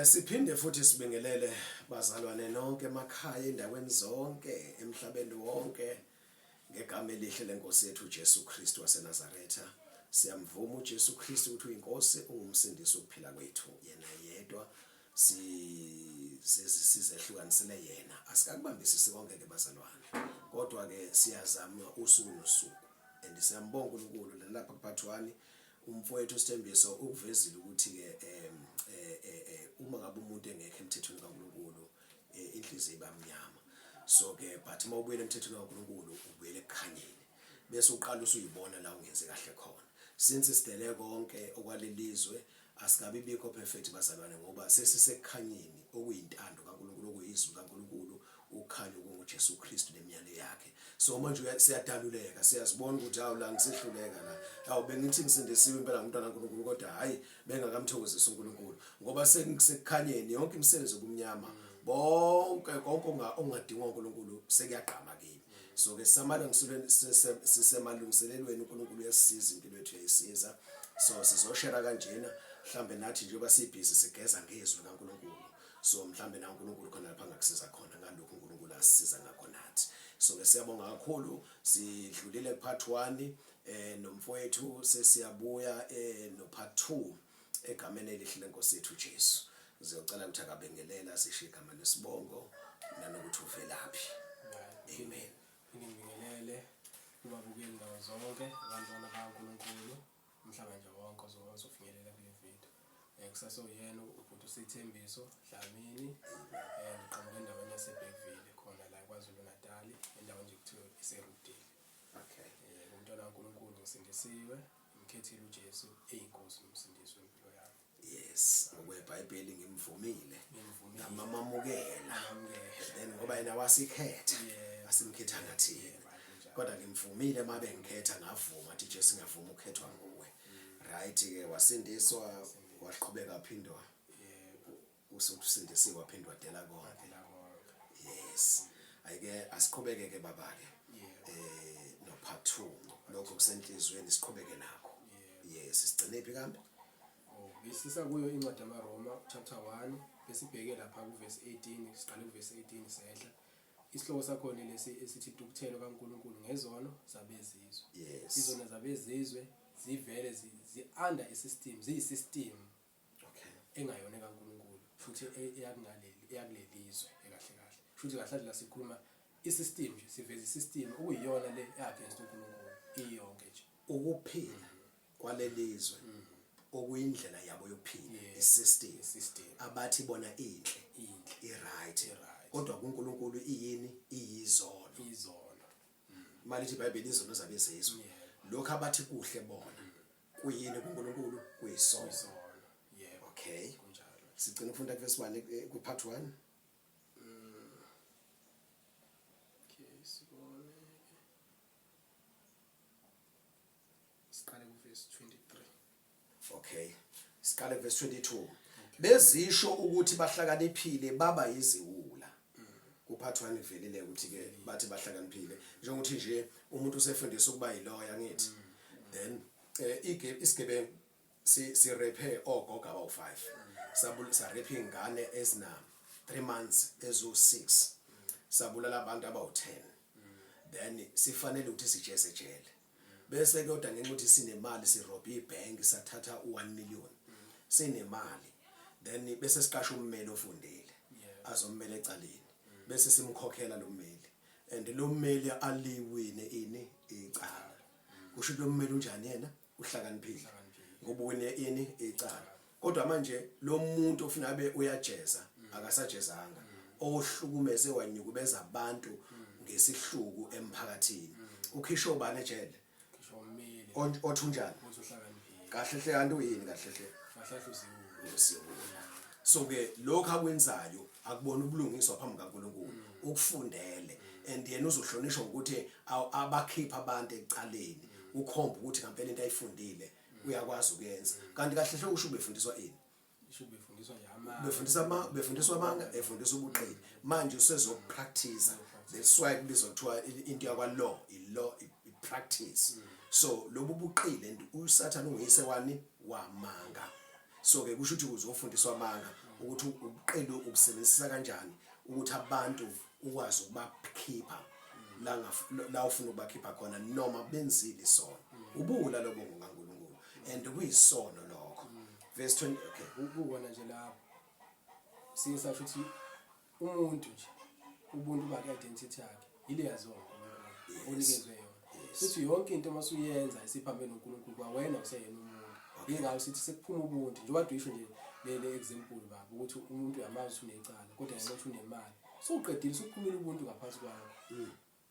Siphinde futhi sibingelele bazalwane nonke emakhaya endaweni zonke emhlabeni wonke ngegama elihle lenkosi yethu uJesu Kristu waseNazaretha. Siyamvuma uJesu Kristu ukuthi uyinkosi, ungumsindisi wokuphila kwethu. Yena yedwa si sizehlukanisele yena. Asikakubambisisi konke ke bazalwane. Kodwa ke siyazama usuku nosuku. And siyambonga uNkulunkulu lapha kupart 1 Umfowethu uSthembiso ukuvezile ukuthi-ke um uma ngabe umuntu engekho emthethweni kaNkulunkulu inhliziyo iba mnyama. So-ke but uma ubuyela emthethweni kaNkulunkulu ubuyela ekukhanyeni bese uqala usuyibona la ungenzi kahle khona. Since sidele konke okwalelizwe asikabi bikho perfect bazalwane ngoba sesisekukhanyeni okuyintando kaNkulunkulu okuyizwi kaNkulunkulu ukukhanya okunguJesu Kristu nemiyalo yakhe. So manje siyadaluleka siyazibona ukuthi hawu la ngisehluleka la hawu bengithi ngisindisiwe impela ngumntwana kaNkulunkulu kodwa hayi bengakamthokozisi uNkulunkulu ngoba sekukhanyeni yonke imisebenzi yobumnyama bonke konke okungadingwa uNkulunkulu sekuyagqama kimi. So ke sisemalungiselelweni uNkulunkulu uyasisiza impilo yethu uyayisiza. So sizoshera kanjena mhlambe nathi njengoba sibhizi sigeza ngezwi likaNkulunkulu. So mhlambe na uNkulunkulu khona lapha angakusiza khona ngalokhu uNkulunkulu asisiza ngakho nathi. So ke siyabonga kakhulu sidlulile ku part 1 nomfowethu sesiyabuya no part 2 egameni elihle lenkosi yethu uJesu. Ngizocela ukuthi akabengelela sisho igama nesibongo nanokuthi uvelaphi. Amen. Ngibingelele kubabukeli ndawo zonke abantwana bakaNkulunkulu umhlaba nje wonke ozofinyelela kule video. Kusasewuyena ubhuti uSithembiso Dlamini ngiqhamuka endaweni yaseBergville khona la KwaZulu Natal endaweni nje kuthiwa iseRudile. Okay. Ngumntwana kaNkulunkulu ngisindisiwe ngimkhethile uJesu eyinkosi nomsindisi wempilo yami. Yes, ngokweBhayibheli ngimvumile. Ngamamamukela. Then ngoba yena wasikhetha, asimkhethanga thina. Kodwa ngimvumile uma bengikhetha ngavuma athi Jesu ngiyavuma ukukhethwa nguwe. Right ke wasindiswa waqhubeka phindwa. Usindisiwe waphindwa wadela konke. Yes. Ayike asiqhubeke ke baba ke. No part 2 lokho kusenhlizweni siqhubeke nakho. Yes, sigcine phi kambe? Oh, besisa kuyo incwadi yamaRoma chapter 1 besibheke lapha kuverse 18 siqale kuverse 18 sehla. Isihloko sakhona lesi esithi intukuthelo kaNkulunkulu ngezono zabezizwe. Yes. Izono zabezizwe zivele zi under isystem, ziyisystem. Okay. Engayona kaNkulunkulu futhi eyakungaleli eyakulelizwe ekahle kahle. Futhi kahle kahle la sikhuluma isystem nje siveza isystem okuyiyona le against uNkulunkulu iyonke nje. Ukuphila kwalelizwe okuyindlela yabo yokuphila isystem System. abathi bona inhle Inhle. i-right I-right. kodwa kuNkulunkulu iyini iyizono. Izono. Malithi iBhayibheli izono zabezizwe. Lokho abathi kuhle bona kuyini kuNkulunkulu kuyisono. Izono. Yebo. Okay. Kunjalo. Sigcina ukufunda kuverse 1 ku part 1. Okay, sibone. Siqale kuverse 23. Okay. Siqale verse 22. Bezisho ukuthi bahlakaniphile baba yiziwula. Kupart 1 kuvelile ukuthi ke bathi bahlakaniphile. Njengokuthi nje umuntu usefundisa ukuba yiloya ngithi. Then isigebengu si rape ogogo abawu5. Sabul sa rape ingane ezina 3 months ezu 6. Sabulala abantu abawu10. Then sifanele ukuthi sijeze ejele. Bese kodwa ngenxa ukuthi sinemali sirobha ibank sathatha u1 million. Sinemali. Then bese siqasha ummeli ofundile azommela ecaleni. Bese simkhokhela lo mmeli. And lo mmeli aliwine ini icala. Kusho ukuthi lo mmeli unjani yena? Uhlakaniphile. Ngoba uwine ini icala. Kodwa manje lo muntu ofuna abe uyajeza akasajezanga. Ohlukumeze wanyukubeza abantu ngesihluku emphakathini. Ukhishwe ubani ejele? Ngisho ummeli Othi unjani? uthi uhlakaniphile. Kahle hle kanti uyini kahle hle? Kahle kahle uziwula. Usiwula. So ke lokho akwenzayo akubona ubulungiswa phambi kaNkulunkulu. Ukufundele and yena uzohlonishwa ukuthi abakhipha abantu ecaleni. Ukhomba ukuthi ngempela into ayifundile uyakwazi ukuyenza. Kanti kahle hle usho ubefundiswa ini? Isho ubefundiswa nje amanga. Befundisa ama befundiswa amanga efundiswa ubuqili. Manje usezopractice. That's why kubizwa kuthiwa into yakwa law, i law i practice. So lobu buqili and uSathane unguyise wani wamanga. So ke kusho ukuthi uzofundiswa amanga ukuthi ubuqili ubusebenzisa kanjani ukuthi abantu ukwazi ukubakhipha la la ufuna ukubakhipha khona noma benzile isono. Ubuwula lobo ngokaNkulunkulu and kuyisono lokho. Verse 20, okay. Kuwona nje lapho siye sasho ukuthi umuntu nje ubuntu bakhe, identity yakhe ile yaziwa uNkulunkulu, onikezwe yona. Futhi yonke into masuyenza isiphambene noNkulunkulu, kwawena useyena umuntu. Yingakho sithi sekuphuma ubuntu njengoba uyisho nje le example baba, ukuthi umuntu uyamazi ukuthi unecala, kodwa ngenxa yokuthi unemali suqedile, suphumile ubuntu ngaphansi kwakho.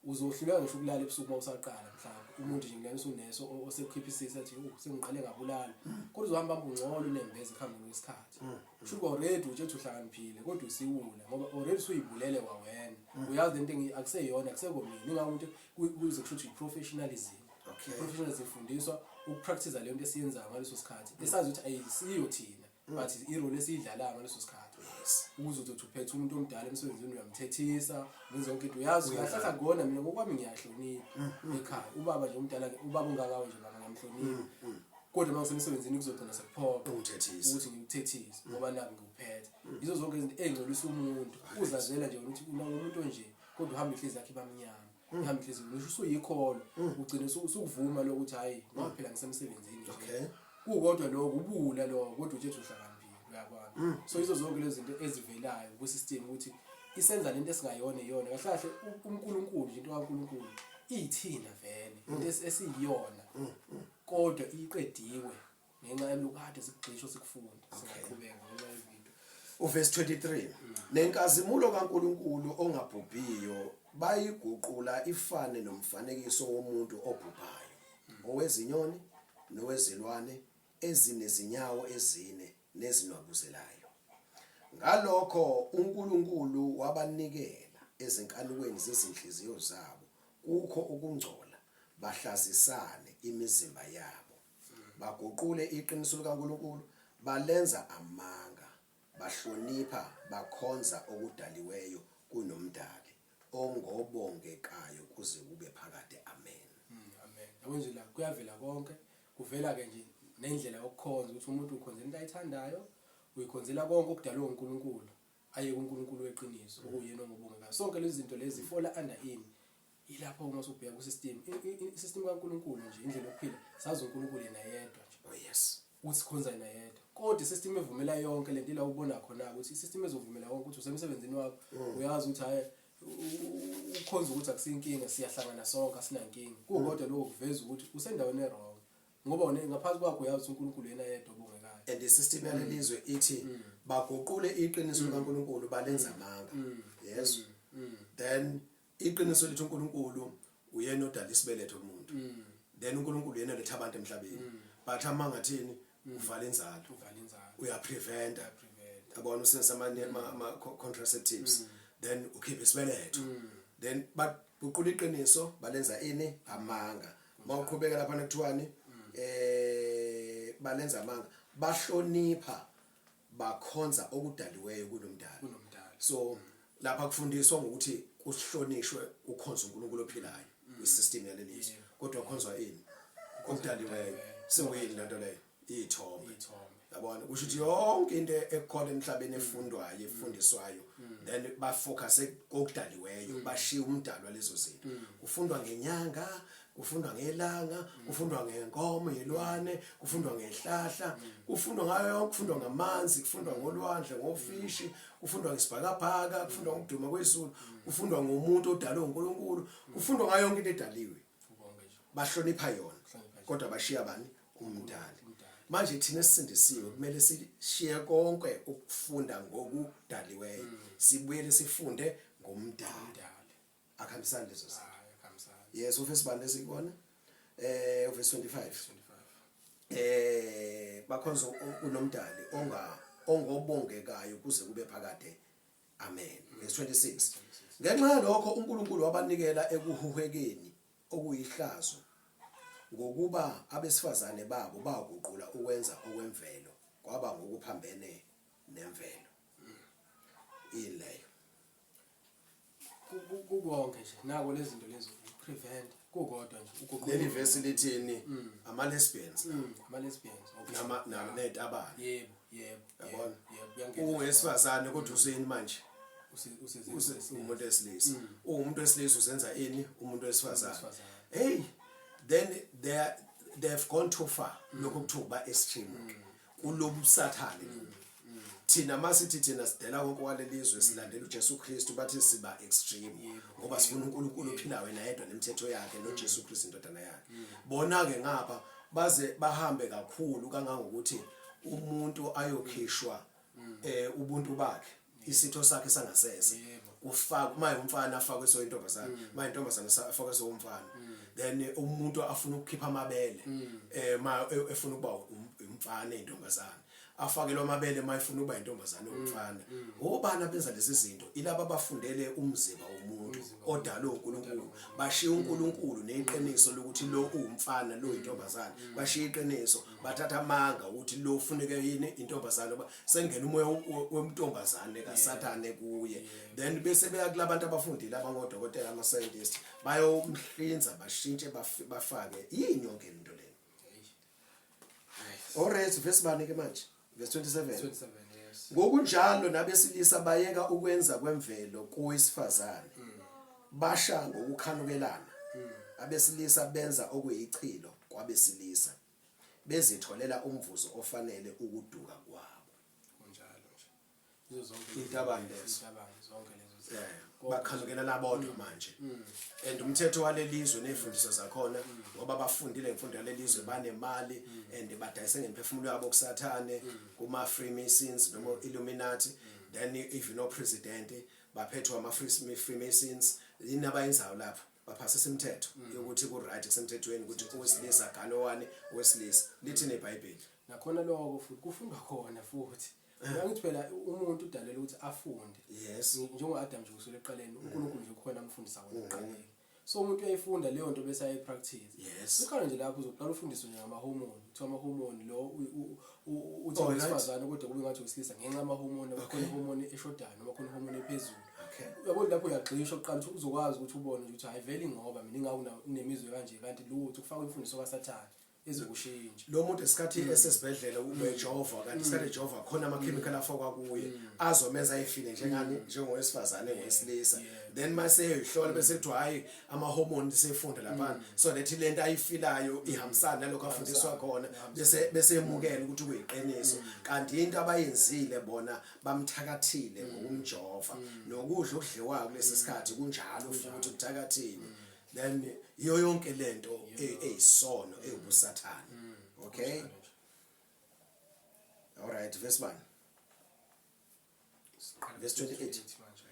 Uzohluleka ngisho ukulala ebusuku uma usaqala. Mhlawumbe umuntu nje ngilana usuneso osekukhiphisisa athi sengiqale ngabulala, kodwa uzohamba hamba ungcola unembeza ekuhambeni kwesikhathi. Kusho ukuthi already utshe uhlakaniphile, kodwa usiwula ngoba already usuyibulele kwawena. Uyazi lento akuseyona, akuseko mina. Ingakho umuntu kuze kusho ukuthi i-professionalism. I-professionalism ifundiswa ukupractice leyo nto esiyenzayo ngaleso sikhathi, esazi ukuthi ayisiyo thina, but i-role esiyidlalayo ngaleso sikhathi. Ukuze uzothi uphethe umuntu omdala emsebenzini, uyamthethisa, wenza yonke into, uyazi kahle kahle akubona. Mina ngokwami ngiyahlonipha ekhaya ubaba nje omdala, ubaba ongakawe nje baba, ngiyamhlonipha, kodwa uma ngisemsebenzini kuzogcina sekuphoqa Ungithethise. Ukuthi ngikuthethise ngoba naku ngiwuphethe. Yizo zonke izinto ey'ngcolisa umuntu, uzazela nje wena ukuthi una ngumuntu onje, kodwa uhamba inhliziyo yakhe ibamnyama, uhamba inhliziyo ngisho usuyikholwa, ugcine usukuvuma lokuthi hhayi, ngoba phela ngisemsebenzini nje. Kukodwa lokho ubuwula lokho, kodwa utshethe uhlakaniphile, uyabona. So yizo zonke lezi zinto ezivelayo kwi-system ukuthi isenza lento esingayona iyona kahle kahle. UNkulunkulu nje, into kaNkulunkulu iyithina vele, into esiyiyona, kodwa iqediwe ngenxa yalokade sikugxisho sikufunda. Singaqhubeka ngenxa yevidiyo. Uverse 23: Nenkazimulo kaNkulunkulu ongabhubhiyo bayiguqula ifane nomfanekiso womuntu obhubhayo, owezinyoni, nowezilwane ezinezinyawo ezine nezinwabuzelayo. Ngalokho uNkulunkulu wabanikela ezinkanukweni zezinhliziyo zabo kukho ukungcola, bahlazisane imizimba yabo, baguqule iqiniso likaNkulunkulu balenza amanga, bahlonipha bakhonza okudaliweyo kunomdali, ongobongekayo kuze kube phakade. Amen. Amen. Yabo nje la kuyavela konke, kuvela ke nje nendlela yokukhonza, ukuthi umuntu ukhonzela into ayithandayo, uyikhonzela konke okudalwe uNkulunkulu, aye kuNkulunkulu weqiniso okuyena ongobongekayo. Sonke lezi zinto lezi fall under ini? Ilapho uma usubheka ku-system, i-system kaNkulunkulu nje, indlela yokuphila, sazi uNkulunkulu yena yedwa nje. Oh yes. Ukuthi sikhonza yena yedwa, kodwa isystem evumela yonke lento ila ubona khona ukuthi isystem ezovumela konke, ukuthi usemsebenzini wakho, uyazi ukuthi hhayi, ukhonza ukuthi akusinkinga, siyahlangana sonke, asinankinga. Kukodwa lokho kuveza ukuthi usendaweni e-wrong, ngoba wena ngaphansi kwakho uyazi ukuthi uNkulunkulu yena yedwa obongekayo. And isystem yalelizwe ithi baguqule iqiniso likaNkulunkulu balenza amanga. Yes, then iqiniso lithi uNkulunkulu uyena odala isibeletho kumuntu, then uNkulunkulu uyena oletha abantu emhlabeni, but amanga athini? Uvala inzalo. Uvala inzalo. Uyapreventa. Uyaprevent. Yabona, usebenzisa ama contraceptives, then ukhiphe isibeletho, then baguqula iqiniso balenza ini? Amanga. Mawuqhubeka lapha kuthiwani? Balenza amanga, bahlonipha bakhonza okudaliweyo kunomdali. Kunomdali. So lapha kufundiswa ngokuthi kuhlonishwe, kukhonza uNkulunkulu ophilayo kwisystem yalelizwe, kodwa khonzwa ini? Okudaliweyo. Sekuyini lento leyo? Iy'thombe. Iy'thombe. Yabona, kusho ukuthi yonke into ekhona emhlabeni efundwayo, efundiswayo, then bafocus kokudaliweyo, bashiya umdali walezo zinto. Kufundwa ngenyanga, kufundwa ngelanga, kufundwa ngenkomo yelwane, kufundwa ngehlahla, kufundwa ngayo yonke, kufundwa ngamanzi, kufundwa ngolwandle, ngofishi, kufundwa ngesibhakabhaka, kufundwa ngokuduma kwezulu, kufundwa ngomuntu odalwe uNkulunkulu, kufundwa ngayo yonke into edaliwe. Ubonke nje. Bahlonipha yona. Hlonipha nje. Kodwa bashiya bani? Umdali. Umdali. Manje thina esisindisiwe kumele sishiye konke ukufunda ngokudaliweyo, sibuyele sifunde ngomdali. Umdali. Akuhambisani lezo zinto. Hayi, akuhambisani. Yes, uvesi bani lesikubona? Uvesi 25. 25. Bakhonza unomdali ongobongekayo kuze kube phakade. Amen. Verse 26: Ngenxa yalokho uNkulunkulu wabanikela ekuhuhekeni okuyihlazo, ngokuba abesifazane babo baguqula ukwenza okwemvelo kwaba ngokuphambene nemvelo. Yini leyo? Kukonke nje nako lezi zinto lezo, prevent. Kukodwa nje uguqulo. Leli vesi lithini? Ama lesbians. Ama lesbians. Okay. Nama netabane. Yebo, yebo. Yabona? Yebo, kuyangena. Ungowesifazane kodwa useyini manje? Usezenza Umuntu wesilisa. Uwumuntu wesilisa uzenza ini? Umuntu wesifazane. Wesifazane. Hey, then they have gone too far. Lokho kuthiwa ba extreme. Kulobu sathane lobu. Thina masithi thina sidela konke kwalelizwe, silandela uJesu Kristu, bathi siba extreme ngoba sifuna uNkulunkulu ophilayo yena yedwa nemithetho yakhe noJesu Kristu indodana yakhe. Bona ke ngapha baze bahambe kakhulu kangangokuthi umuntu ayokhishwa ubuntu bakhe, isitho sakhe sangasese, kufaka uma umfana afakwe so intombazana, uma intombazana afakwe so umfana. Then umuntu afuna ukukhipha amabele ma efuna ukuba umfana, intombazana afakelwe amabele uma efuna ukuba intombazana umfana. Obani abenza lezi zinto? Ilaba abafundele umzimba womuntu odalwe uNkulunkulu, bashiya uNkulunkulu neqiniso lokuthi lo uwumfana, lo intombazana. Bashiya iqiniso, bathatha amanga ukuthi lo ufuneke yini, intombazana, ngoba sengena umoya wemntombazane kaSathane kuye. Then bese beya kulabantu abafundile, abangodokotela, ama scientists, bayomhlinza, bashintshe, bafake yini, yonke into le. Alright, verse bani ke manje? Verse 27. 27, yes. Ngokunjalo nabesilisa bayeka ukwenza kwemvelo kowesifazane, basha ngokukhanukelana. Abesilisa benza okuyichilo kwabesilisa, bezitholela umvuzo ofanele ukuduka kwabo. Kunjalo nje. Izo zonke. Itabane lezo. Itabane zonke lezo zinto. Bakhanukela labodwa manje, and umthetho walelizwe nezifundiso zakhona, ngoba bafundile imfundo yalelizwe, banemali and badayise ngemphefumulo yabo kuSathane, kuma Freemasons noma Illuminati. Then even no president baphethwe ama Freemasons. Yini abayenzayo lapho? Baphasisa imithetho yokuthi ku right, kusemthethweni ukuthi owesilisa agane owani, owesilisa. Lithini iBhayibheli? Nakhona lokho futhi kufundwa khona futhi. Ngithi phela umuntu udalelwe ukuthi afunde. Njengo-Adam nje kusukela ekuqaleni, uNkulunkulu nje kukhona amfundisa kona ekuqaleni. So umuntu uyayifunda leyo nto bese ayipractice. Uqala nje lapho uzoqala ufundiswe nje ngama-hormone. Kuthiwa ama-hormone lo uthi wesifazane kodwa kube ngathi wesilisa ngenxa yama-hormone, khona i-hormone eshodayo noma khona i-hormone ephezulu. Uyabona lapho uyagxishwa kuqala ukuthi uzokwazi ukuthi ubone nje ukuthi hayi vele, ngoba mina ingaku unemizwe kanje, kanti lutho, kufakwa imfundiso kaSathane ezokushintsha. Lo muntu esikhathi esesibhedlela ubejova, kanti isikhathi ejova khona ama-chemical afakwa kuye azomenza ayifile njengani, njengowesifazane ngowesilisa. Then mase eyihlola bese kuthiwa hayi, ama-hormone sefunda laphana, so that lento ayifilayo ihambisana nalokho afundiswa khona, bese emukela ukuthi kuyiqiniso, kanti into abayenzile bona bamthakathile ngokumjova. Nokudla okudliwayo kulesi sikhathi kunjalo futhi kuthakathile. Then iyo yonke lento eyisono, ewubusathane. Okay, all right, verse 1. Verse 28. Manje.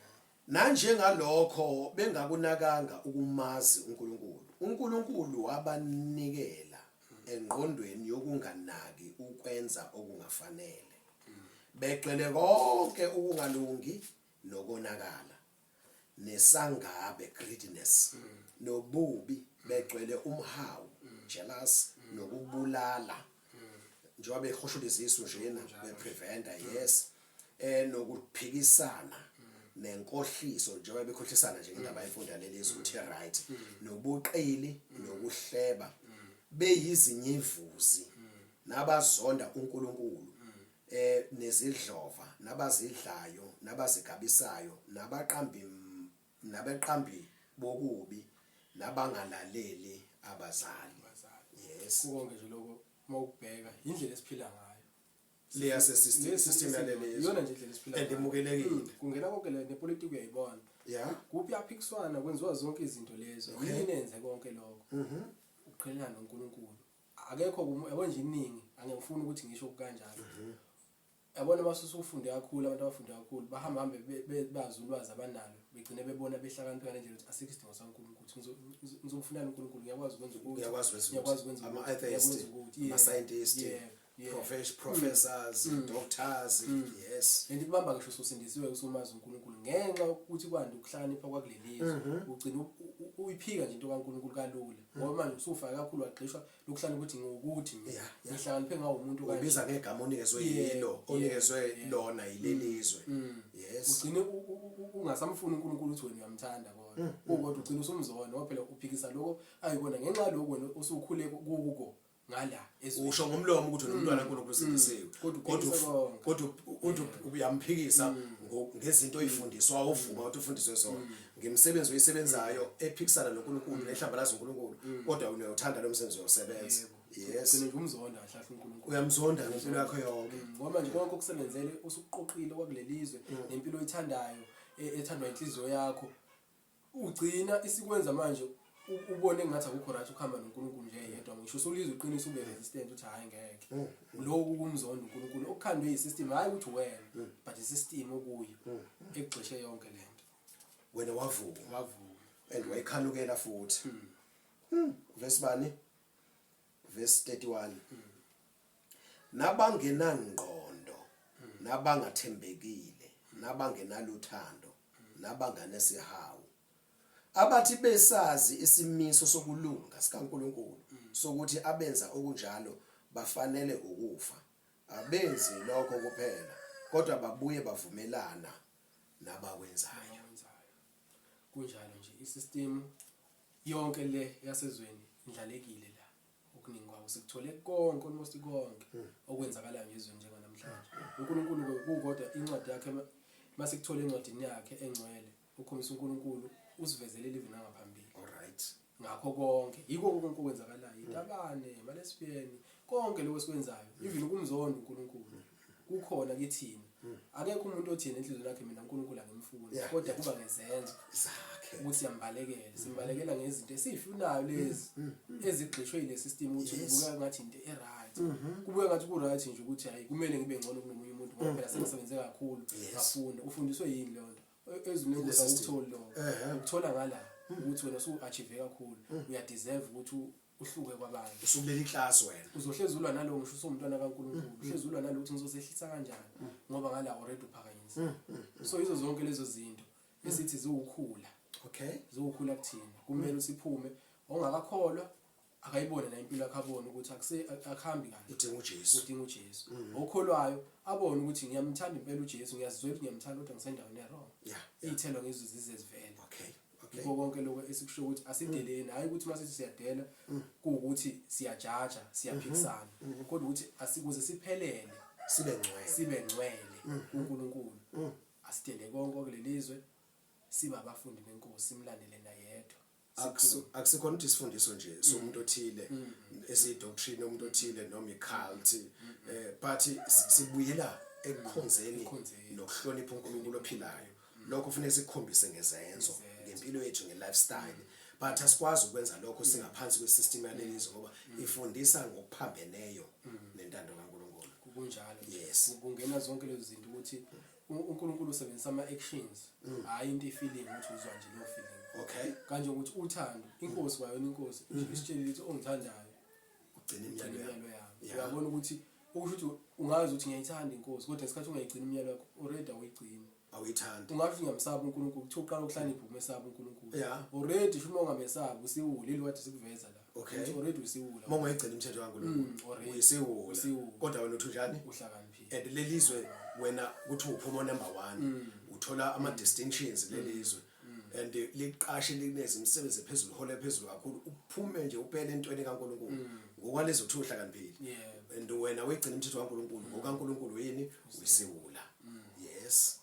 Nanjengalokho bengakunakanga ukumazi uNkulunkulu, uNkulunkulu wabanikela engqondweni yokunganaki ukwenza okungafanele, begcwele konke ukungalungi nokonakala, nesangabe, greediness, nobubi, begcwele umhawu, jealous, nokubulala, njengoba behoshula izisu njena bepreventa, yes, nokuphikisana nenkohliso, njengoba bekhohlisana nje indaba ayifunda lelizwe ukuthi right, nobuqili nokuhleba, beyizinyivuzi nabazonda uNkulunkulu, nezidlova, nabazidlayo, nabazigabisayo, nabaqambi bokubi, nabangalaleli abazali. Abazali. Yes. Kukonke nje lokho uma ukubheka indlela esiphila ngayo. Leya system yaleli. Iyona nje indlela esiphila And ngayo. imukelekile. Kungena konke le nepolitiki, uyayibona. Kuphi yaphikiswana, kwenziwa zonke izinto lezo. Yini enze konke lokho? Ukuqhelelana noNkulunkulu. Akekho yabo nje iningi, angifuni ukuthi ngisho kanjalo. Yabona mase usufunde kakhulu, abantu abafunde kakhulu bahamba hambe bazi ulwazi abanalo, begcine bebona behlakaniphe ngale ndlela ukuthi asikho isidingo saNkulunkulu, ukuthi ngizomfunani uNkulunkulu, ngiyakwazi ukwenza ukuthi, Uyakwazi ukwenza. Ngiyakwazi ukwenza ukuthi, Ama-atheist, ngiyakwenza ukuthi. Ama-scientist, professors, doctors, yes. Lento ikubamba ngisho ususindisiwe, usumazi uNkulunkulu, ngenxa yokuthi kwande ukuhlakanipha kwakuleli zwe, ugcina uyiphika nje into kaNkulunkulu kalula, ngoba manje usufake kakhulu, wagxishwa lokuhlala ukuthi ngokuthi mina ngihlakaniphe ngawo umuntu kanje. Ubiza ngegama onikezwe yilo, onikezwe lona yilelizwe, yes. Ugcine ungasamfuni uNkulunkulu, uthi wena uyamthanda kodwa. Umzonda kukodwa ugcina usumzonda ngoba phela uphikisa lokho ayikona ngenxa yalokho wena osukhule kuko ngala ezweni. Usho ngomlomo ukuthi unomntwana kaNkulunkulu usindisiwe. Kodwa uphikisa konke. Kodwa uyamphikisa ngezinto oyifundiswa, uvuma ukuthi ufundiswe zona, ngemisebenzi oyisebenzayo ephikisana noNkulunkulu nehlambalaza uNkulunkulu, kodwa uyawuthanda lo msebenzi, uyawusebenza. Yes. Ugcina nje umzonda kahle kahle uNkulunkulu. Uyamzonda ngempilo yakho yonke. Ngoba manje konke okusebenzele usukuqoqile kwakulelizwe nempilo oyithandayo ethandwa inhliziyo yakho, ugcina isikwenza manje ubone engathi akukho right ukuhamba noNkulunkulu nje yedwa. Ngisho usulizwe iqiniso, ube resistant, uthi hhayi, ngeke. Lokhu kumzonda uNkulunkulu okukhandwe yi-system, hhayi ukuthi wena, but i-system okuyo ekugxishe yonke lento. Wena wavuma. Wavuma. And wayikhanukela futhi. Verse bani? Verse 31. Nabangenangqondo, nabangathembekile, nabangenaluthando, nabanganesihawu, abathi besazi isimiso sokulunga sikaNkulunkulu sokuthi abenza okunjalo bafanele ukufa, abenzi lokho kuphela, kodwa babuye bavumelana nabakwenzayo. Abakwenzayo. Kunjalo nje, i-system yonke le yasezweni indlalekile la. Okuningi kwako sikuthole konke, almost konke okwenzakalayo nje ezweni njenganamhlanje. UNkulunkulu-ke kukodwa incwadi yakhe, masikuthola encwadini yakhe engcwele, ukhombisa uNkulunkulu usivezelele even nangaphambili. All right. Ngakho konke, yiko konke okwenzakalayo, itabane, ama-lesbian, konke lokho esikwenzayo, even ukumzonda uNkulunkulu kukhona kithina. Akekho umuntu othi yena enhliziyweni yakhe, mina uNkulunkulu angimfuni, kodwa kuba ngezenzo zakhe ukuthi siyambalekela, simbalekela ngezinto esiyifunayo lezi ezigxishwe yile system, ukuthi kubukeka ngathi into e-right, kubukeka ngathi ku-right nje ukuthi hayi, kumele ngibe ngcono kunomunye umuntu ngoba phela sengisebenze kakhulu, ngafunda. Ufundiswe yini leyo nto? Ezweni lenkosi system. Awukutholi lokho, ukuthola ngala ukuthi wena usu-achieve kakhulu, uyadeserve ukuthi uhluke kwabanye. Usukuleli class wena. Uzohlezi ulwa nalo, ngisho usumntwana kaNkulunkulu, uhlezi ulwa nalo ukuthi ngizozehlisa kanjani, ngoba ngala already uphakanyisiwe. So izo zonke lezo zinto esithi ziwukhula, ziwukhula kuthina, kumele usiphume. Ongakakholwa akayibone na impilo yakhe, abone ukuthi akuhambi kahle. Udinga uJesu. Udinga uJesu. Okholwayo abone ukuthi ngiyamthanda impela uJesu, ngiyazizwela ukuthi ngiyamthanda, kodwa ngisendaweni e-wrong. Iy'thelo ngezo zize zivele. Yikho konke lokho esikusho ukuthi asideleni, hhayi ukuthi uma sithi siyadela kuwukuthi siyajaja, siyaphikisana, kodwa ukuthi asikuze siphelele, Sibe ngcwele. Sibe ngcwele kuNkulunkulu. Asidele konke okulelizwe, sibe abafundi benkosi, simlandele nayedwa. Akusikhona ukuthi isifundiso nje somuntu othile esiyi-doctrine yomuntu othile noma i-cult, but sibuyela ekukhonzeni Ekukhonzeni. Nokuhlonipha uNkulunkulu ophilayo. Lokho kufanele sikukhombise ngezenzo, ngempilo yethu, nge-lifestyle, but asikwazi ukwenza lokho singaphansi kwe-system yalelizwe, ngoba ifundisa ngokuphambeneyo nentando kaNkulunkulu. Kunjalo nje. Yes. Kungena zonke lezo zinto ukuthi uNkulunkulu usebenzisa ama-actions, hhayi into i-feeling ukuthi uzwa nje leyo feeling. Kanje ukuthi uthando, inkosi kwayona, inkosi isitshelile ukuthi ongithandayo ugcina ugcina imiyalo yami. Imiyalo yami. Yeah. Uyabona ukuthi okusho ukuthi ungazi ukuthi ngiyayithanda inkosi, kodwa ngesikhathi ungayigcini imiyalo yakho, already awuyigcini. Awuyithandi. Ungasho ukuthi ngiyamsaba uNkulunkulu, kuthiwa uqala ukuhlakanipha ukumesaba uNkulunkulu. Already sho uma ungamesabi usiwula, leli kade sikuveza la. Ukuthi already usiwula. Uma ungayigcina imithetho kaNkulunkulu, Already. uyisiwula. Usiwula. Kodwa wena uthi unjani? Uhlakaniphile. And lelizwe wena kuthi uphuma number 1, uthola ama distinctions lelizwe, and liqashe, likuneze imisebenzi ephezulu, hole phezulu kakhulu, uphume nje uphele entweni kaNkulunkulu ngokwalezo kuthiwa uhlakaniphile. And wena uyigcina imithetho kaNkulunkulu, ngokaNkulunkulu yini? Uyisiwula. Yes.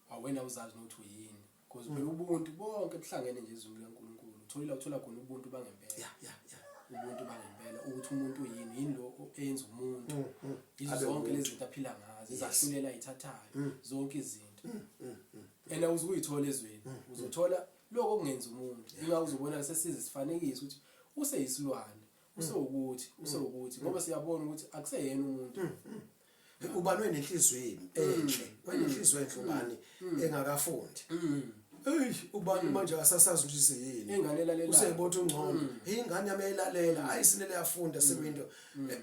Awena uzazi nokuthi uyini, because phela ubuntu bonke buhlangene nje ezwini likaNkulunkulu. Uthola uthola khona ubuntu bangempela, yeah ubuntu bangempela, ukuthi umuntu uyini, yini lo eyenza umuntu, yizo Abe zonke umuntu. lezi zinto aphila ngazo, izahlulela ayithathayo, zonke izinto, and awuzukuyithola ezweni, uzothola lokho okungenza umuntu. Ingabe uzobona sesize sifanekise ukuthi useyisilwane, usewukuthi usewukuthi, ngoba siyabona ukuthi akuseyena umuntu. Ubani wenenhliziyo enhle, wenenhliziyo enhle ubani engakafundi? Ey, ubani manje akasasazi ukuthi siyini. Ingane elalelayo. Useyibona ukuthi ungcono. Hey, ingane yami eyilalela, ayisinele, yafunda, sekuyinto.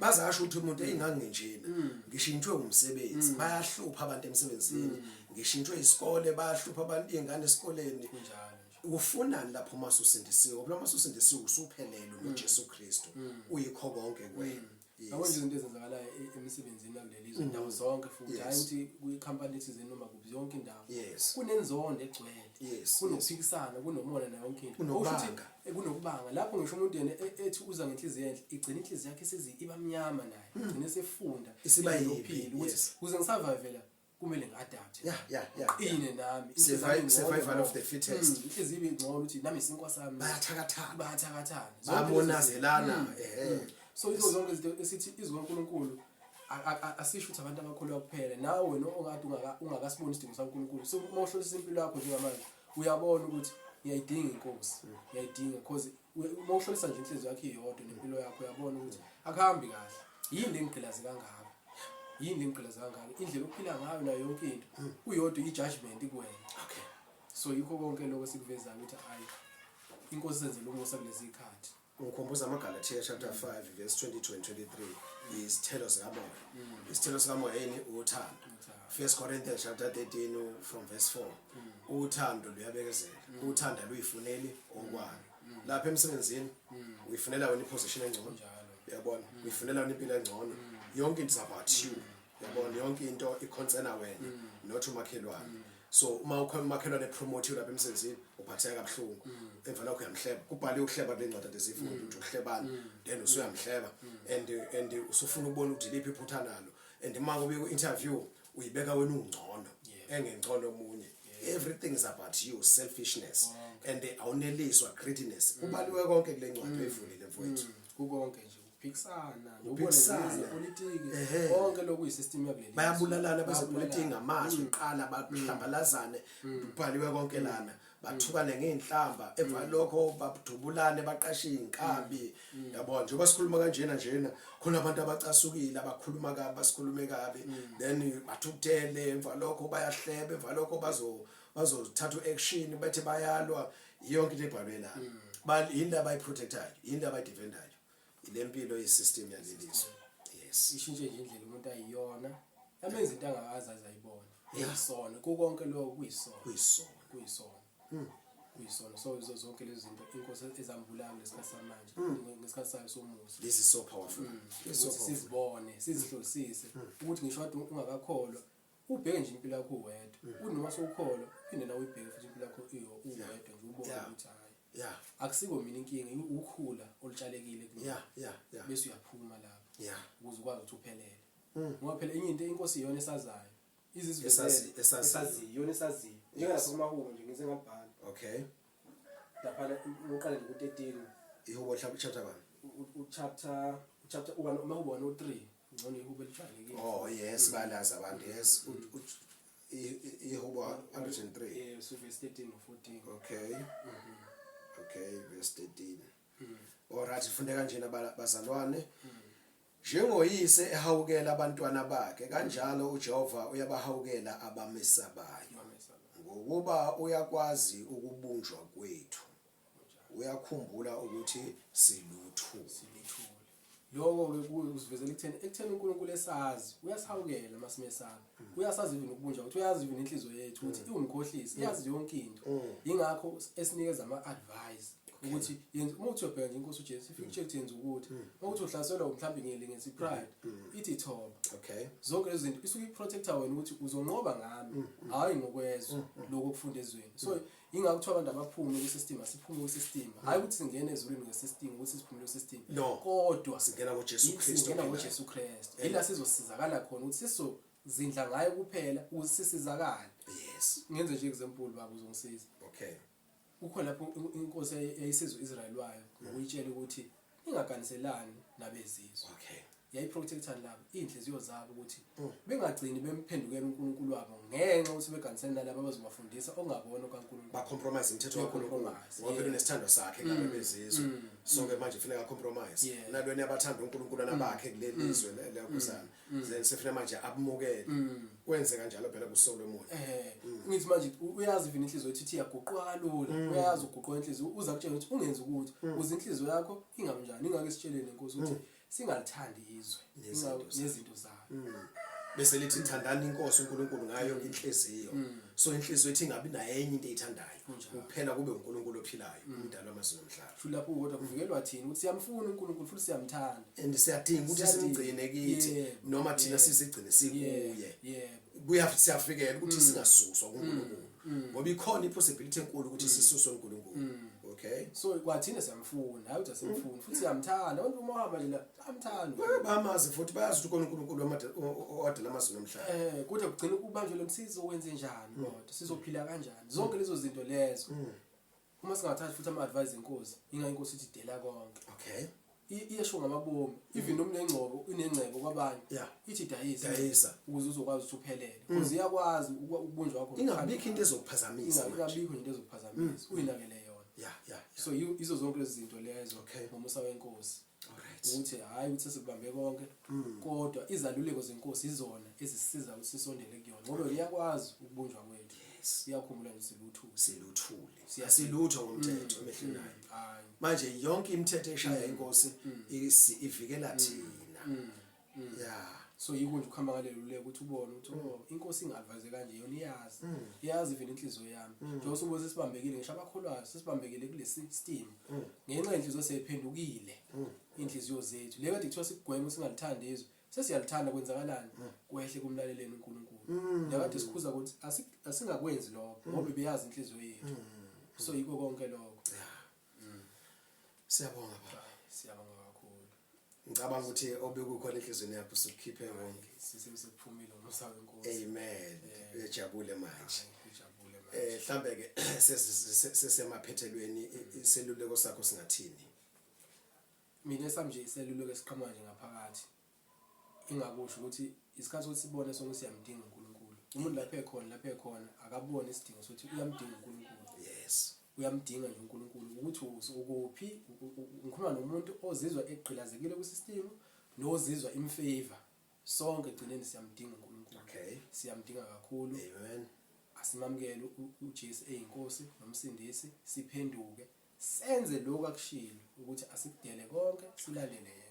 Bazasho ukuthi umuntu eyinganginjena, ngishintshwe umsebenzi, bayahlupha abantu emsebenzini, ngishintshwe isikole, bayahlupha abantu, ingane esikoleni. Kunjalo nje. Ufunani lapho uma ususindisiwe? Ngoba uma ususindisiwe usuphelele noJesu Kristu, uyikho konke kuwena. Yabo nje izinto ezenzakalayo emisebenzini yakuleli zwe, ndawo zonke futhi, hhayi ukuthi kwikhampani ethizeni noma kuphi, yonke indawo. Kunenzondo egcwele. Kunokuphikisana, kunomona nayo yonke into. Kunokubanga. Okusho ukuthi, kunokubanga. Lapho ngisho umuntu yena ethi uza ngenhliziyo enhle, igcina inhliziyo yakhe isize iba mnyama naye. Igcine esefunda Isiba indlela yimbi, yokuphila, ukuthi ukuze ngisurvive la kumele ngi-adapte. Ngiqine nami. Inhliziyo yami ingcono Survival of ngoba the fittest. Inhliziyo ibe ngcono ukuthi nami isinkwa sami. Bayathakathana. Bayathakathana. Bamonazelana, So izo zonke izinto esithi izwi kaNkulunkulu asisho ukuthi abantu abakholwa kuphela. Nawe wena ongade ungakasiboni isidingo saNkulunkulu. So uma uhlolisisa impilo yakho njengamanje uyabona ukuthi ngiyayidinga inkosi. Ngiyayidinga because uma uhlolisa nje inhliziyo yakho iyodwa nempilo yakho uyabona ukuthi akuhambi kahle. Yini le ngigqilaze kangaka? Yini le ngigqilaze kangaka? Indlela ophila ngayo nayo yonke into kuyodwa i-judgment kuwena. So yikho konke lokho esikuvezayo ukuthi hayi inkosi isenzele umusa kulezi zikhathi. Ngikhumbuza amaGalathiya chapter 5 verse 22 and 23, izithelo zikamoya. Isithelo sikamoya yini? Uthando. 1 Corinthians chapter 13 from verse 4. Uthando luyabekezela. Uthando aluyifuneli okwalo. Lapha emsebenzini uyifunela wena iposition engcono. Uyabona? Uyifunela wena impilo engcono. Yonke into is about you. Uyabona? Yonke into iconcerna wena, not umakhelwane. So uma ukhona umakhelwane promote lapha emsebenzini uphatheka kabuhlungu. Emva lokho uyamhleba. Kubhaliwe ukuhleba kule ncwadi esifunda ukuthi ukuhlebana, then usuyamhleba and usufuna ukubona ukuthi liphi iphutha nalo. And uma kube ku interview uyibeka wena ungcono, engengcono omunye. Everything is about you, selfishness. And awuneliswa, greediness. Kubaliwe konke kule ncwadi oyivulile mfowethu. Kukonke nje ukuphikisana, Ukuphikisana. Politiki, konke lokhu kuyisystem yakuleli. Bayabulalana bezepolitiki Bayabulalana. ngamazwi qala bahlambalazane, kubhaliwe konke lana. Bathukane ngeenhlamba, emva lokho badubulane, baqashe izinkabi. Yabo njengoba sikhuluma kanjena njena khona abantu abacasukile abakhuluma kabi, basikhulume kabi, then bathukuthele, emva lokho bayahleba, emva lokho bazothatha uaction bethe bayalwa. Yonke into ebhalwe la. Yini la abayiprotectayo, yini la abayidefendayo? Ile mpilo yesystem yalelizwe. Yes. Ishintshe nje indlela umuntu ayiyona, yamenza into angakaze aze ayibone. Kuyisona, kukonke lokho kuyisona. Kuyisona. Kuyisona. Kuyisona. So izo zonke lezi zinto inkosi ezambulayo ngesikhathi samanje, ngesikhathi sayo somusa. This is so powerful. This is so Ukuthi powerful. sizibone, sizihlolisise ukuthi ngisho kade ungakakholwa, ubheke nje impilo yakho uwedwa. Unoma sowukholwa, uphinde nawe uyibheke futhi impilo yakho uwedwa nje ubone ukuthi hayi. Akusiko mina inkinga, ukhula olutshalekile kumina. Bese uyaphuma lapho. Ukuze ukwazi ukuthi uphelele. Ngoba phela enye into inkosi iyona esazayo. Izizwe Esaziyo. esaziyo, iyona esaziyo. Njengalapha kumahubo nje ngize ngabhala. Lapha uqale nje ku-13. Ihubo chapter 1. Chapter 1, umahubo 1 u3. Ngcono ihubo elijwayelekile. Oh yes, balazi abantu. Yes. Ihubo 103. Yes, verse 13 no 14. Okay, verse 13. All right, sifunde kanjena bazalwane. Njengoyise ehawukela abantwana bakhe, kanjalo uJehova uyabahawukela abamesabayo. Ngokuba uyakwazi ukubunjwa kwethu. Uyakhumbula ukuthi siluthuli. Siluthuli. Lokho-ke kusivezela ekutheni uNkulunkulu esazi, uyasihawukela uma simesaba. Uyasazi even ukubunjwa kwethu, uyazi even inhliziyo yethu ukuthi iwumkhohlisi, iyazi yonke into. Yingakho esinikeza ama-advice ukuthi yenza, uma uthi uyabheka nje inkosi uJesu ifike ikutshele ukuthi yenza ukuthi. Uma uthi uhlaselwa mhlawumbe ngelinye pride, ithi thoba. Zonke lezi zinto isuke iprotector wena ukuthi uzonqoba ngami, hhayi ngokwezwe lokho okufunda ezweni. So ingakho kuthiwa abantu abaphume kwi-system, asiphume kwi-system. Hhayi ukuthi singene ezulwini nge-system, ukuthi siphume kwi-system. No. Kodwa singena ngoJesu Kristu. Singena ngoJesu Kristu. Yila sizosizakala khona ukuthi sizozindla ngaye kuphela ukuze sisizakale. Ngenze nje example baba uzongisiza. Kukhona lapho inkosi yayisizwe uIsrael wayo ngokuyitshela ukuthi ningaganiselani nabezizwe. Yayiprotecta labo inhliziyo zabo ukuthi bengagcini bemphendukela uNkulunkulu wabo ngenxa ukuthi beganisene nalabo abazobafundisa okungabona kaNkulunkulu. Ba compromise umthetho kaNkulunkulu. Ba-compromise, Ngoba phela unesithandwa sakhe ngabe bezizwe. So ke manje kufuneka compromise. Nalweni abathanda uNkulunkulu nabakhe kuleli lizwe leyakhosana. Then sefuna manje abumukele. Kwenze kanjalo phela kuSolomon. Ngithi manje uyazi even inhliziyo ethi ithi iyaguquka kalula. Uyazi uguquka inhliziyo, uza kutshela ukuthi ungenzi ukuthi uze inhliziyo yakho ingamnjani, ingake sitsheleni inkosi ukuthi singalithandi izwe, Nezinto zayo. nezinto zayo. Bese lithi thandani inkosi uNkulunkulu ngayo yonke inhliziyo. So inhliziyo ithi ingabi nayo enye into eyithandayo. Kuphela kube uNkulunkulu ophilayo, umdali wamazulu nomhlaba. Futhi lapho kodwa kuvikelwa thina ukuthi siyamfuna uNkulunkulu futhi siyamthanda. And siyadinga ukuthi Siyadinga. simgcine kithi noma thina sizigcine sikuye. Kuya siyafikela ukuthi singasuswa kuNkulunkulu. Ngoba ikhona ipossibility enkulu ukuthi sisuswe uNkulunkulu. Okay? So kwathina siyamfuna, hayi ukuthi asimfuni, futhi siyamthanda. Abantu uma uhamba nje la amthanda. Bayamazi futhi bayazi ukuthi ukhona uNkulunkulu owadala amazulu nomhlaba. Kodwa kugcina kubanjwe lo msizo wenze njani kodwa sizophila kanjani? Zonke lezo zinto lezo. Uma singathathi futhi ama-advice enkosi, inga inkosi ithi dela konke. Okay. Iyesho ngamabomu, even noma unengcobo, unengcebo kwabanye. Ithi dayisa. Dayisa. Ukuze uzokwazi ukuthi uphelele. Ukuze iyakwazi ukubunjwa kwakho. Ingabikho into ezokuphazamisa manje. Ingabikho into ezokuphazamisa. Uyinakele yona. So izo zonke lezi zinto lezo ngomusa wenkosi. Alright. Ukuthi hayi ukuthi sikubambe konke, kodwa izaluleko zenkosi izona ezisisiza ukuthi sisondele kuyona. Ngoba iyakwazi ukubunjwa kwethu. Iyakhumbula nje siluthule. Siluthule. Siyasilutho ngomthetho emehlweni ayo. Manje yonke imithetho eshaya inkosi ivikela thina. So yiko nje ukuhamba ngalelo luleko ukuthi ubone ukuthi oh inkosi ingadvise kanje yona iyazi. Iyazi even inhliziyo yami. Njengoba sobuze sibambekile ngisho abakholwayo sesibambekile kule system. Ngenxa yenhliziyo seyiphendukile. Inhliziyo zethu. Le kade kuthiwa sigweme singalithandi izwe. Sesiyalithanda kwenzakalani? Kwehle kumlaleleni uNkulunkulu. Le kade sikhuza ukuthi asingakwenzi lokho ngoba beyazi inhliziyo yethu. So yiko konke lokho. Siyabonga baba. Siyabonga kakhulu. Ngicabanga ukuthi obekukhona enhlizweni yakho usukhiphe konke. Sisekuphumile ngomusa wenkosi. Amen. Uyajabule manje. Ujabule manje. Mhlambe ke sesemaphethelweni iseluleko sakho singathini? Mina sami nje iseluleko esiqhamuka nje ngaphakathi. Ingakusho ukuthi isikhathi sokuthi sibone sonke siyamdinga uNkulunkulu. Umuntu lapha ekhona akabone isidingo sokuthi uyamdinga uNkulunkulu. Yes. Uyamdinga nje uNkulunkulu ukuthi ukuphi, ngikhuluma nomuntu ozizwa egqilazekile kwisystem nozizwa imfavor. Sonke egcineni siyamdinga uNkulunkulu. Okay. Siyamdinga kakhulu. Amen. Asimamukele uJesu eyinkosi nomsindisi, siphenduke senze lokhu akushilo ukuthi asikudele konke silandele yena.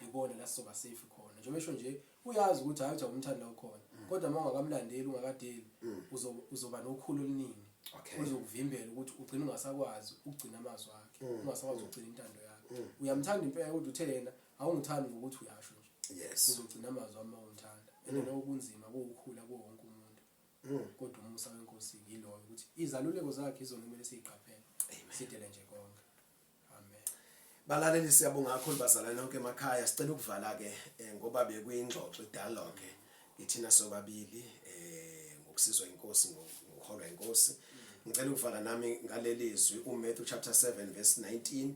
Ikona la sizoba safe khona. Njengoba esho nje uyazi ukuthi hayi umthanda ukhona. Kodwa uma ungakamlandeli ungakadeli uzoba nokhulu oluningi. Uzokuvimbela ukuthi ugcine ungasakwazi ukugcina amazwi akhe, ungasakwazi ukugcina intando yakhe. Uyamthanda impela kodwa uthe yena awungithandi ngokuthi uyasho nje. Yes. Uzogcina amazwi ami ungithanda. And lokho kunzima kuwukhula kuwo wonke umuntu. Kodwa umusa wenkosi yiloyo ukuthi izaluleko zakhe izona kumele siziqaphele. Sidele nje konke. Amen. Balaleli siyabonga kakhulu bazalwane nonke emakhaya. Sicela ukuvala ke ngoba bekuyingxoxo dialogue ithina sobabili ngokusizwa inkosi ngokuholwa inkosi. Ngicela ukuvala nami ngaleli zwi uMatthew chapter 7 verse 19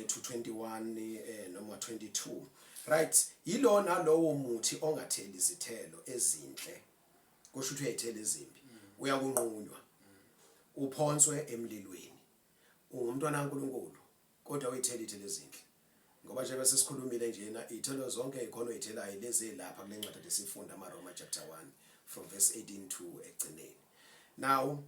to 21 noma 22. Right, yilona lowo muthi ongatheli izithelo ezinhle. Kusho ukuthi uyayithela ezimbi. Uyakunqunywa. Uphonswe emlilweni. Ungumntwana kaNkuluNkulu kodwa uyithela ithelo ezinhle. Ngoba nje bese sikhulumile njena ithelo zonke ikhona oyithelayo lezi lapha kule ncwadi lesifunda amaRoma chapter 1 from verse 18 to egcineni. Now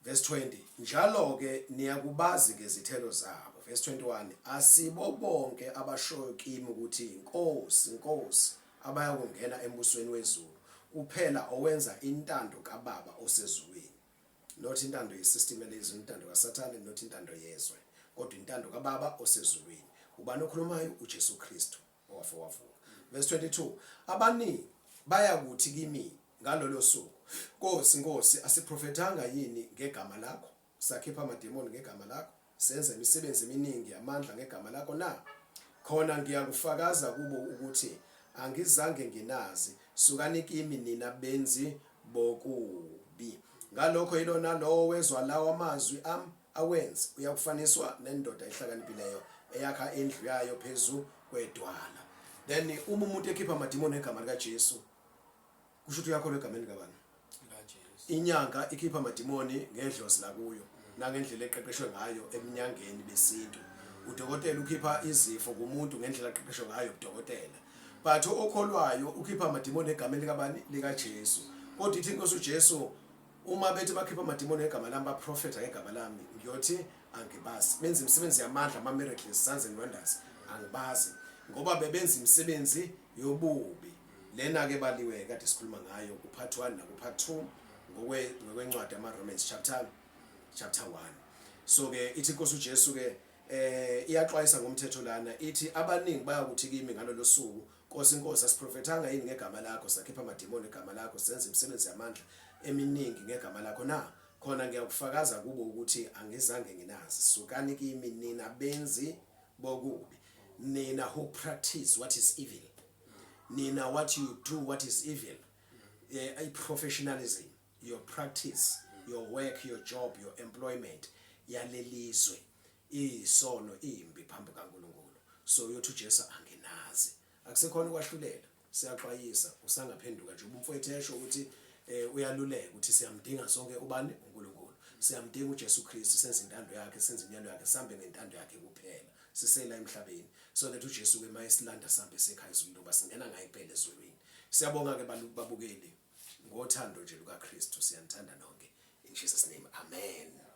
verse 20 njalo ke niyakubazi ngezithelo zabo. Verse 21 asibo bonke abashoyo kimi ukuthi inkosi inkosi abayakungena embusweni wezulu kuphela owenza intando kaBaba osezulwini. Not intando yesystem elezwe, intando kaSathane, not intando yezwe, kodwa intando kaBaba osezulwini. Ubani okhulumayo? uJesu Kristu owafa wavuka. Verse 22 abaningi bayakuthi kimi ngalolo suku, Nkosi Nkosi, asiprofethanga yini ngegama lakho, sakhipha amademoni ngegama lakho, senza imisebenzi eminingi yamandla ngegama lakho na? Khona ngiyakufakaza kubo ukuthi angizange nginazi, sukani kimi nina benzi bokubi. Ngalokho yilona lowo wezwa lawa amazwi am awenze uyakufaniswa nendoda ehlakaniphileyo eyakha indlu yayo phezu kwedwala. Then uma umuntu ekhipha amadimoni ngegama likaJesu, kusho ukuthi uyakholwa egameni likabani? Inyanga ikhipha amadimoni ngedlozi lakuyo nangendlela eqeqeshwe ngayo eminyangeni besintu. Udokotela ukhipha izifo kumuntu ngendlela aqeqeshwe ngayo ubudokotela. But okholwayo ukhipha amadimoni egameni likabani? LikaJesu. Kodwa ithi inkosi uJesu uma bethi bakhipha amadimoni ngegama lami, baprofetha ngegama lami, ngiyothi angibazi. Benza imisebenzi yamandla, ama miracles, signs and wonders, angibazi ngoba bebenza imisebenzi yobubi. Lena ke baliwe kade sikhuluma ngayo ku part 1 naku part 2 ngokwe ngokwencwadi ama Romans chapter 1. So ke ithi inkosi uJesu ke iyaxwayisa ngomthetho lana, ithi abaningi bayakuthi kimi ngalolo suku, "Nkosi, Nkosi, asiprofethanga yini ngegama lakho, sakhipha amadimoni egama lakho, senza imisebenzi yamandla eminingi ngegama lakho na?" Khona ngiyakufakaza kubo ukuthi angizange nginazi, sukani kimi nina benzi bokubi. Nina who practice what is evil, nina what you do what is evil, i-professionalism, your practice, your work, your job, your employment yalelizwe iyisono, imbi phambi kaNkulunkulu. So yothi uJesu anginazi. Akusekhona ukwahlulela, siyaxwayisa, usangaphenduka nje. Umfowethu esho ukuthi uyaluleka ukuthi siyamdinga sonke ubani? UNkulunkulu. Siyamdinga uJesu Kristu, senze intando yakhe, senze imiyalo yakhe, sambe ngentando yakhe kuphela sisela emhlabeni, so that uJesu ke mayesilanda sambe sekhaya ezulwini, ngoba singena ngaye kuphela ezulwini. Siyabonga ke babukeli ngothando nje lukaKristu, siyanithanda nonke. In Jesus name, amen.